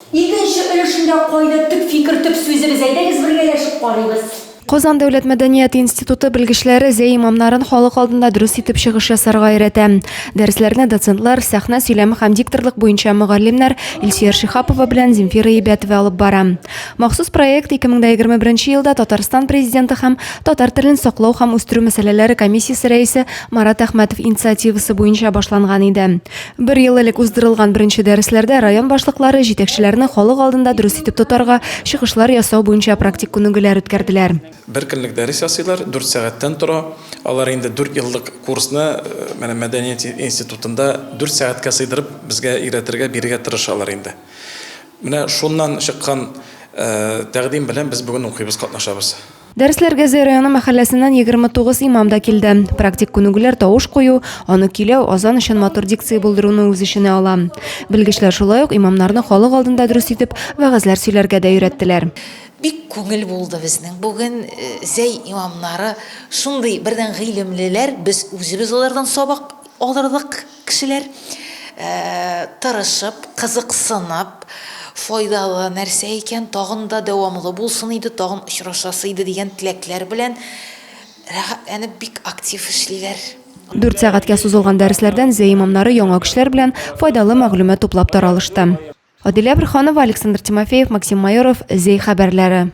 Икенче өлешендә кайда төп фикер, төп сүзебез, әйдәгез бергәләшеп карыйбыз. Казан дәүләт мәдәният институты белгечләре Зәй имамнарын халык алдында дөрес итеп чыгыш ясарга өйрәтә. Дәресләрне доцентлар, сәхнә сөйләме һәм дикторлык буенча мөгаллимнәр Илсөяр Шиһапова белән Земфира Ибәтова алып бара. Махсус проект 2021 елда Татарстан Президенты һәм татар телен саклау һәм үстерү мәсьәләләре комиссиясе рәисе Марат Әхмәтов инициативасы буенча башланган иде. Бер ел элек уздырылган беренче дәресләрдә район башлыклары җитәкчеләрне халык алдында дөрес итеп тотарга, чыгышлар ясау буенча практик күнегүләр үткәрделәр. Бер көнлек дәрес ясыйлар, дүрт сәгатьтән тора. Алар инде дүрт еллык курсны менә мәдәният институтында дүрт сәгатькә сыйдырып безгә өйрәтергә, бирергә тырышалар инде. Менә шуннан чыккан тәкъдим белән без бүген укыйбыз, катнашабыз. Дәресләргә Зәй районы мәхәлләсеннән 29 имам да килде. Практик күнегүләр тавыш кую, аны көйләү, азан өчен матур дикция булдыруны үз эченә ала. Белгечләр шулай ук имамнарны халык алдында дөрес итеп вәгазьләр сөйләргә дә өйрәттеләр. Бик күңел булды безнең бүген. Зәй имамнары шундый бердән гыйлемлеләр, без үзебез алардан сабак алырлык. Кешеләр тырышып, кызыксынып, файдалы нәрсә икән, тагын да дәвамлы булсын иде, тагын очрашасы иде дигән теләкләр белән рәхәтләнеп бик актив эшлиләр. Дүрт сәгатькә сузылган дәресләрдән Зәй имамнары яңа көчләр белән файдалы мәгълүмат туплап таралышты. Адилә Борһанова, Александр Тимофеев, Максим Майоров, Зәй хәбәрләре.